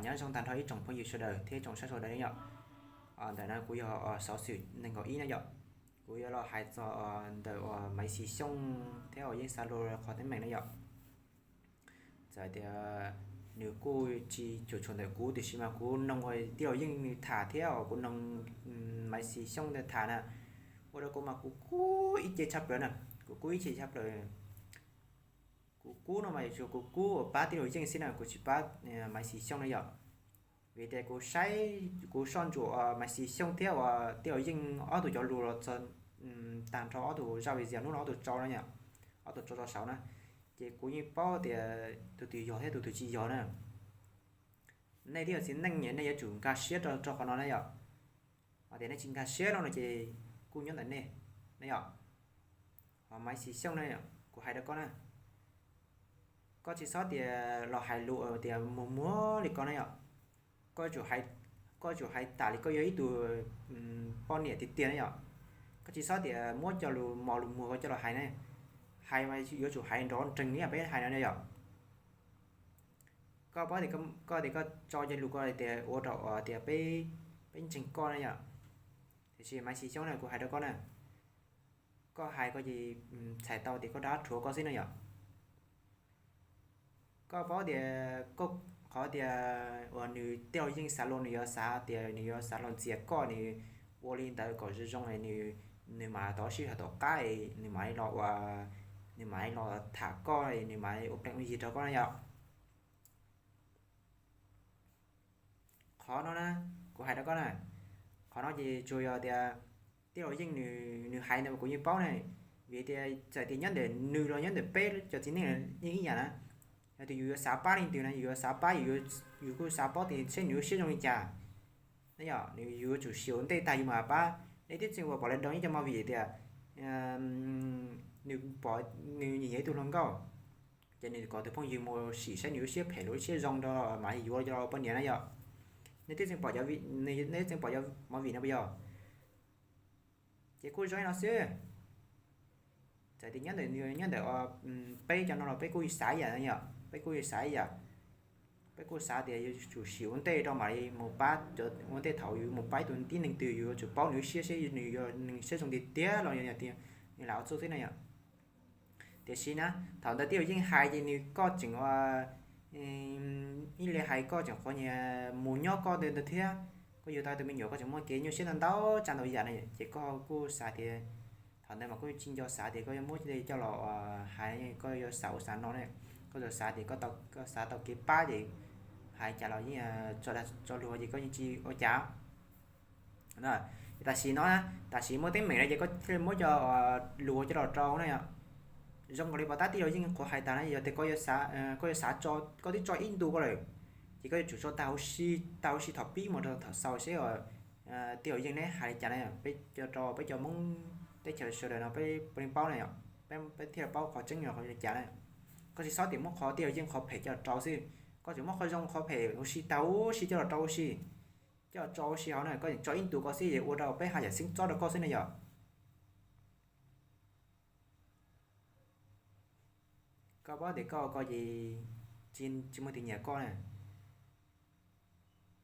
Nyob zoo tag nrho ib tsoom phooj ywg sawv daws thiab tsoom saib sawv daws yom. Ntawm no kuv yog xov xwm nees nkaum ib na yom. Kuv yuav los hais txog ntawm uas Maiv Xis Xyooj thiab uas Yeej Xav Luas qhov teeb meem na yom. Txawm tias nws kuj tsis cuam tshuam ntawm kuv tiam sis mas kuv noog uas Tij Laug Yeej nws tham thiab uas kuv noog Maiv Xis Xyooj tham na, ua rau kuv mas kuv kub ib ce tshaj plaws na, kuv kub ib ce tshaj plaws. Kuv kub no mas yuav tsum kuv kub uas pab Tij Laug Yeej xwb na, kuv tsis pab Maiv Xis Xyooj na yom. Vim tias kuv saib, kuv soj ntsuam Maiv Xis Xyooj thiab uas Tij Laug Yeej ob tug cov lus los txog tag nrho ob tug zaj video hnub no ob tug tso no yom, ob tug tso rau saud na, ces kuv yeej paub tias tus twg yog thiab tus twg tsis yog na. Nej twb yog txiv neej, nej yuav tsum nkag siab rau qhov no na yom. Hos tias nej tsis nkag siab no no ces kuj nyob ntawm nej na yom. Hos Maiv Xis Xyooj na, kuv hais rau koj na, koj tsis txhob tias los hais lus tias muag muag li ko na yom. Koj yuav tsum hais tas li koj yog ib tug poj niam tiag tiag na yom. Koj tsis txhob tias muab cov lus mos lus muag ko coj los hais na. Hais mas yuav tsum hais nrov nreeg li peb hais no na yom. Koj paub tias koj tias koj tso cov lus ko tias ua rau tias peb ntseeg koj na yom. Tiam sis Maiv Xis Xyooj na, kuv hais rau koj na, koj hais ko ces txhais tau tias koj rov qab rhuav koj xwb na yom. Koj paub tias koj, qhov tias uas nws Tij Laug Yeej Xav Luas nws yuav xav tias nws yuav xav los ntxias koj, nws ua li ntawd kom zoo zoo, nws mam tau sij hawm tom qab, nws mam li los ua, nws mam li los tham koj, nws mam li ua plees ua yig rau koj na yom. Qhov no na, kuv hais rau koj na, qhov no ces tsuas yog tias Tij Laug Yeej nws hais ntawd kuv yeej paub na, vim tias txawm tias nyob ntawm nws los nyob ntawm peb cov txiv neej yeej ib yam na. Yog tias yus yuav xav pab leej twg na, yus yuav xav pab, yus kuj xav paub tias seb nws lub siab zoo li cas. Na yom, nws yuav tsum xyaum ua ntej tag yus mam pab. Nej twb txeev uas pom lawv doos ib co movie tias nws pom nws nyiam nyiam ib tug hluas nkauj, ces nws kom tus phooj ywg mus sim saib nws lub siab phem los lub siab zoo rau mam li yuav coj los ua poj niam na yom. Nej twb txeev pom, nej twb txeev pom movie no puas yog? Ces kuj zoo li no xwb. Txawm tias nyob ntawm, nyob ntawm peb cov no los peb kuj xav ib yam na yom, peb kuj xav ib yam. Peb kuj xav tias yuav tsum sim ua ntej rau mam li mus pab, ua ntej thaum yus mus pab ib tug tib neeg twg yus yuav tsum paub nws lub siab seb nws yog neeg siab zoo tiag tiag los yog tias nws lam ua txuj xwb na yom. Tiam sis na, thaum ntawd Tij Laug Yeej hais ces nws, koj tseem ua, ib li hais koj tseem qhuav nyias mus nyob koj ntawd thiab, koj yuav tau tus me nyuam koj tseem muaj kev nyuaj siab ntau ntau tsa ntau yam na, ces koj kuj xav tias, thaum ntawd mas koj tsis nco xav tias koj yuav muab coj los hais, koj yuav xav ua xav no ne, koj tsuas xav tias koj xav tau kev pab ces hais li cas los yeej tso dag tso luag ces koj yeej tsis ua cas. Tam sim no, tam sim muaj teeb meem no ces koj thiaj li muab cov lus coj los rau na yom. Zoo nkaus li pom tab Tij Laug Yeej qhuav hais tas na, yog tias koj yuav xav tso, koj twb tso ib ntu ko lawm, ces koj yuav tsum tso tag huv si, tag huv si thaum pib mus rau thaum xaus seb Tij Laug Yeej neb hais li cas na. Peb cov rau peb cov Hmoob teb chaws sawv daws no peb puav leej paub na yom, peb thiaj paub qhov tseeb yog li cas na. Koj tsis txhob tias muab qhov Tij Laug Yeej qhov phem coj los rau xwb, koj tseem muab qhov zoo qhov phem huv si tag huv si coj los rau huv si, coj los tso huv si hauv na, koj tseem tso ib ntu ko xwb es ua rau peb haj yam xeeb txob rau koj xwb na yom. Koj paub tias koj ko ces tsis muaj tus nyiam koj na.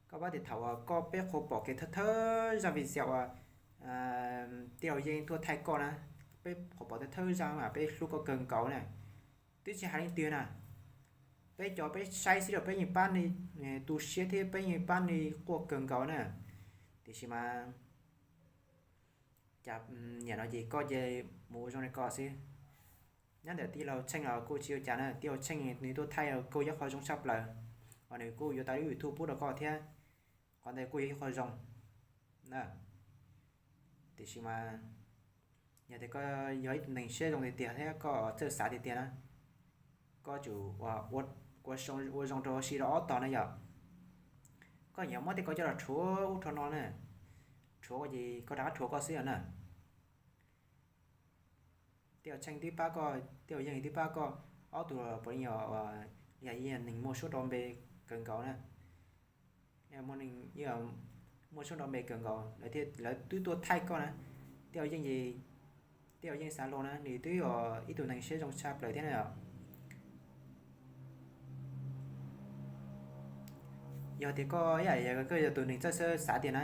Koj paub tias thaum uas koj, peb qhuav pom kiag thawj thawj zaj video uas Tij Laug Yeej tuaj thaij koj na, peb qhuav pom thawj thawj zaj mas peb hlub koj kawg nkaus na. Twb tsis hais leej twg na, peb cov peb saib xwb los peb yeej pab nws tu siab thiab peb yeej pab nws quaj kawg nkaus na. Tiam sis mas cas niam no ces koj ces mus ua zoo li ko xwb. Nyob ntawm Tij Laug Tsheej los kuj tsis ua cas na, Tij Laug Tsheej nws tuaj thaij kuj yog qhov zoo tshaj plaws, hos nws kuj yuav tau lub YouTube pub rau koj thiab, qhov ntawd kuj yog ib qho zoo na. Tiam sis mas yog tias koj yog ib tug neeg siab zoo tiag tiag thiab koj txawj xav tiag tiag na, koj tsum ua zoo rau huv si rau ob tog na yom. Koj nyiam muab tej ko coj los rhuav ub rhuav no na, rhuav ces koj rov qab rhuav koj xwb os na. Tij Laug Tsheej twb pab koj, Tij Laug Yeej twb pab koj, ob tug puav leej yog, yog neeg muaj suab rau npe kawg nkaus na. Muaj suab rau npe kawg nkaus lawv twb tuaj thaij koj na. Tij Laug Yeej, Tij Laug Yeej Xav Luas na nws twb yog ib tug neeg siab zoo tshaj plaws thiab na yom. Yog tias koj, yog koj yog tus neeg txawj xav tias na,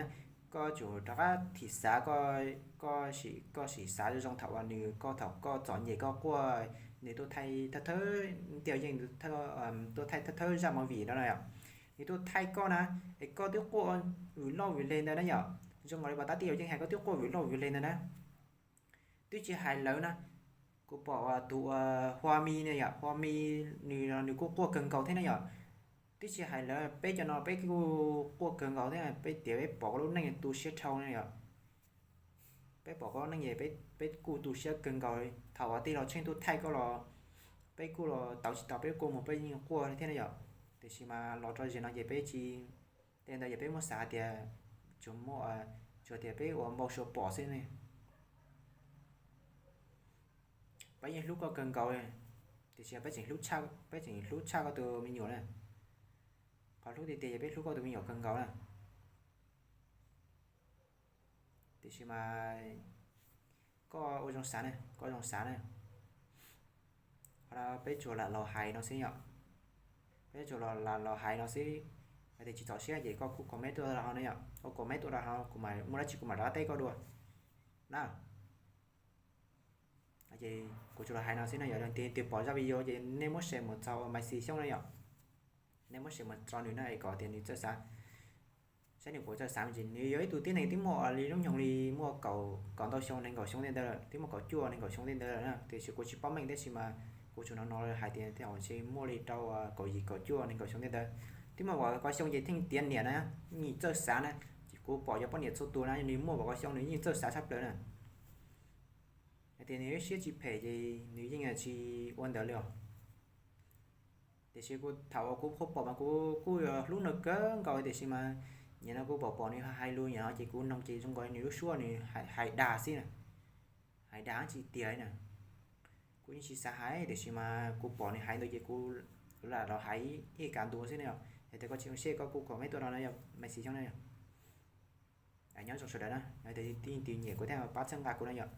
koj tsum rov qab thim xav, koj, koj sim xav zoo thaum uas nws, koj thaum koj txom nyem koj quaj, nws tuaj thaij thawj thawj, tij Hauv Yeej tuaj thaij thawj thawj zaj movie no na yom. Nws tuaj thaij koj na, es koj twb quaj vwm loj vwm le ntawd na yom. Zoo nkaus li pas tab tij Hauv Yeej hais koj twb quaj vwm loj vwm le ntawd na. Twb tsis hais lawv na, kuv pom tus uas Hua Mi ne yom, Hua Mi nws, nws kuj quaj kawg nkaus thiab na yom. Twb tsis hais lawv, peb cov no peb kuj quaj kawg nkaus thiab, peb tias peb pom koj lub neej tu siab dhau na yom. Peb pom koj lub neej es peb kuj tu siab kawg nkaus. Thaum uas tij laug Tsheej tuaj thaij koj los peb kuj los tau tsis tau, peb kuj mus peb yeej quaj thiab na yom. Tiam sis mas los rau zaum no ces peb tsis, tej ntawd ces peb muab xav hais tias tsuas muaj, tsuas tias peb ua npau suav pom xwb ne. Peb yeej hlub koj kawg nkaus, tiam sis peb tseem hlub tshaj, peb tseem hlub tshaj koj tus me nyuam na. Qhov hlub tiag tiag ces peb hlub koj tus me nyuam kawg nkaus na. Tiam sis mas koj ua zoo xav na, koj zoo xav na. Qhov no peb tsuas lam los hais no xwb yom. Peb tsuas lam los hais no xwb. Yog tias tsis txaus siab ces koj kuj comment tuaj rau hauv no yom, koj comment tuaj rau hauv, kuv mam muaj dab tsi kuv mam rov qab teb koj dua na. Ces kuv tsuas los hais no xwb no yom. Yog tias pom zaj video ces nej muab share mus txog Maiv Xis Xyooj na yom. Nej muab share mus rau nws na es kom tias nws txawj xav. Saib nws puas txawj xav me ntsis. Nws yog ib tug tib neeg twb muaj li lub nyoog li muaj kaum, kaum ntau xyoo, nees nkaum xyoo tej ntawd lawm, twb muaj kaum cuaj nees nkaum xyoo tej ntawd lawm na. Tiam sis kuv tsis paub meej tab sis mas kuv tsuas hnov hnov hais tias tej zaum ntshe muaj li rau kaum yim kaum cuaj nees nkaum xyoo tej ntawd. Twb muaj kaum xyoo ces thiaj tiav niam na, yeej txawj xav na. Ces kuv pom cov poj niam txhua tus na, nws muaj kaum xyoo nws yeej txawj xav tshaj plaws na. Hais tias nws ib siab tsis phem ces nws yeej tsis ua ntawd li os. Tiam sis kuv thaum uas kuv pom mas kuv kuj hlub nws kawg nkaus tiam sis mas nim no kuv pom pom nws hais lus nim no ces kuv noog ces zoo nkaus nws lub suab nws hais dag xwb na, hais dag tsis tiag na. Kuv yeej tsis xav hais tiam sis mas kuv pom nws hais ntawd ces kuv lam los hais ib kas ntug xwb na yom. Yog tias koj tsis zoo siab koj kuj comment tuaj rau no yom, Maiv Xis Xyooj na yom. Nyob zoo sawv daws na, yog tias leej twg nyiam kuv thiaj pab txhawb nqa kuv na yom.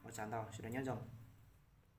Ua tsaug ntau, sawv daws nyob zoo.